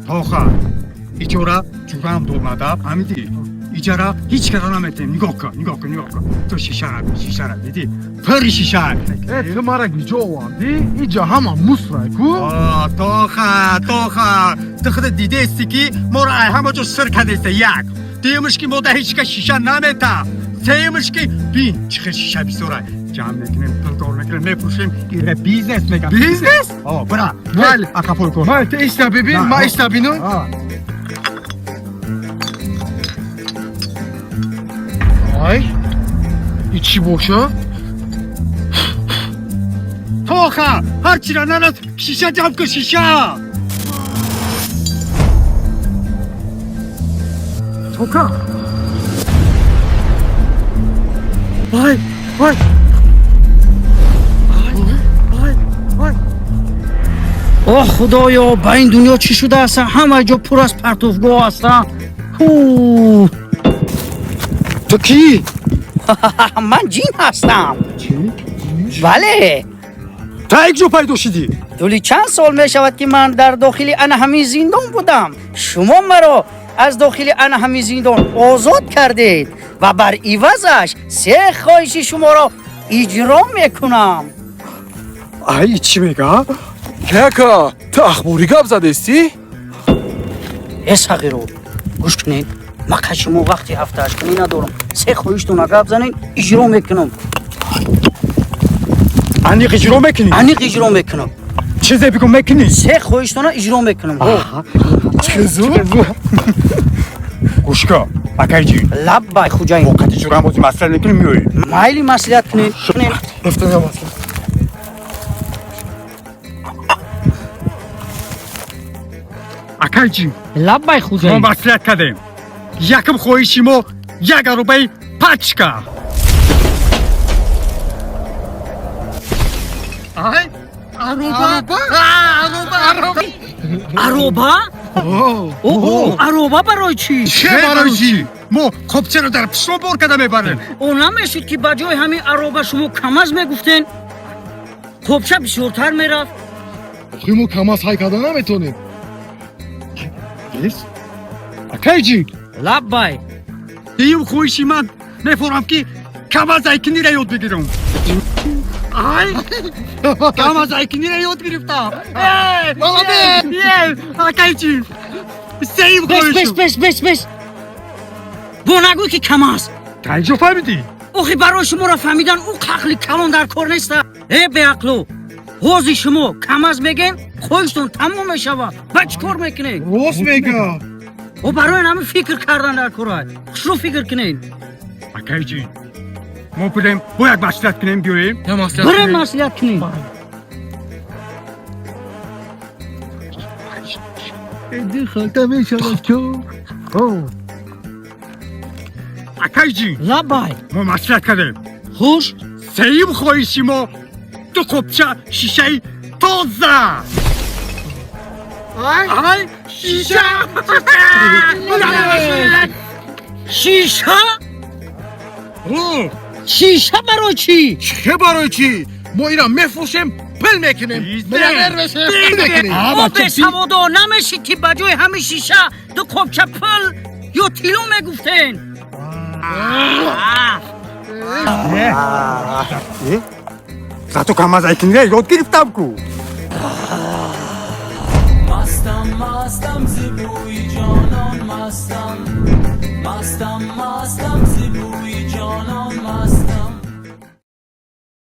Тоха, иҷора ҷурам дод надаб, фаҳмидӣ? Иҷара ҳеҷ кара наметем. Нигоҳ кун, нигоҳ кун, нигоҳ кун. Ту шишара, шишара дидӣ? Пури шиша. Э, ту мара гиҷо овардӣ? Иҷа ҳама мусрай ку? Тоха, Тоха, ту худат дидаисти, ки моро ай ҳама ҷо сир кардеста. Як дуюмаш, ки мо да ҳеҷ ка шиша намета. Сеюмаш, ки бин, чӣ хел шиша бисёра. Ҷамъ мекунем, пулдор мекунем, мефурӯшем. Ира бизнес мегам. Бизнес? О, бира. Майли. Ақафой кор. Майли, ту иста бибин, На, ма иста бинам. Ай, и чӣ боша? Тоха, ҳар чира нарас, шиша ҷамъ кун, шиша. Тока, вай, вай, вай, вай! Оҳ, худоё, ба ин дунё чӣ шудааст? Ҳама ҷо пур аз партовгоҳ ҳастанд. Ҳу! Ту кӣ? Ман ҷин ҳастам, бале. Та як ҷо пайдо шидӣ? Тӯли чанд сол мешавад, ки ман дар дохили ана ҳамин зиндон будам. Шумо маро аз дохили ана ҳамин зиндон озод кардед ва бар ивазаш се хоҳиши шуморо иҷро мекунам. Ай, чӣ мега? Кака, ту ахборӣ гап задестӣ? Э, сағиро, гӯш кунед, ман қай шумо вақти ҳафтаашкунӣ надорам. Се хоҳиштона гап занед, иҷро мекунам. Аниқ иҷро мекунӣ? Аниқ иҷро мекунам. Чизе бигӯ, мекунӣ? Се хоҳиштона иҷро мекунам. Чизу? Гӯш кун, акай ҷин. Лаббай, хуҷаин. Мо қати ҷурам бози маслиҳат мекунем, меоем. Майли, маслиҳат кунед, кунед. Рафтан маслиҳат. Акай ҷин. Лаббай, Мо хуҷаин. маслиҳат кардем. Якум хоҳиши мо як аробаи пачка. Ай, ароба, ароба. Ароба? О, ароба барои чӣ? Че барои чӣ? Мо қопчаро дар пишмо бор карда мебарем. О, намешуд, ки ба ҷои ҳамин ароба шумо КамАЗ мегуфтен? Қопча бисёртар мерафт. Охи, мо КамАЗ ҳай карда наметонем. Акай ҷин. Лаббай. Дуюм хоҳиши ман, мефорам, ки КамАЗ айкиниро ёд бигирам. Ай, КамАЗ айкиниро ёд гирифтам. Молодец! Акай ҷин, сеюм Бес, бес! хоҳишум. Бес, бес, бес! Бо нагӯй, ки КамАЗ. Та инҷо фаҳмидӣ? Охи, барои шуморо фаҳмидан ӯ қақли калон дар кор неста. Э, беақлу, ҳози шумо КамАЗ мегем, хоҳиштон тамом мешавад. Ба чӣ кор мекунед? Рост мега. О, барои ҳамин фикр кардан дар кора. Хушрӯ фикр кунед. Акай ҷин, мо будем бо як маслиҳат кунем, биёем. Я маслиҳат. Бирем, маслиҳат кунед. Халта мешавад чо. Акай ҷин. Лаббай. Мо маслиҳат кардем. Хуш. Сеюм хоҳиши мо ду қопча шишаи тоза. Ай, шиша. Шиша? Шиша барои чӣ? Че барои чӣ? Мо ира мефурӯшем, пул мекунем, миллионер мешем, пул мекунем. О, бесаводо, намешид, ки ба ҷои ҳамин шиша ду қопча пул ё тилло мегуфтен? Зато КамАЗ айкиниро ёд гирифтам ку. Мастам, мастам, зи бӯи ҷонон мастам, мастам, мастам, зи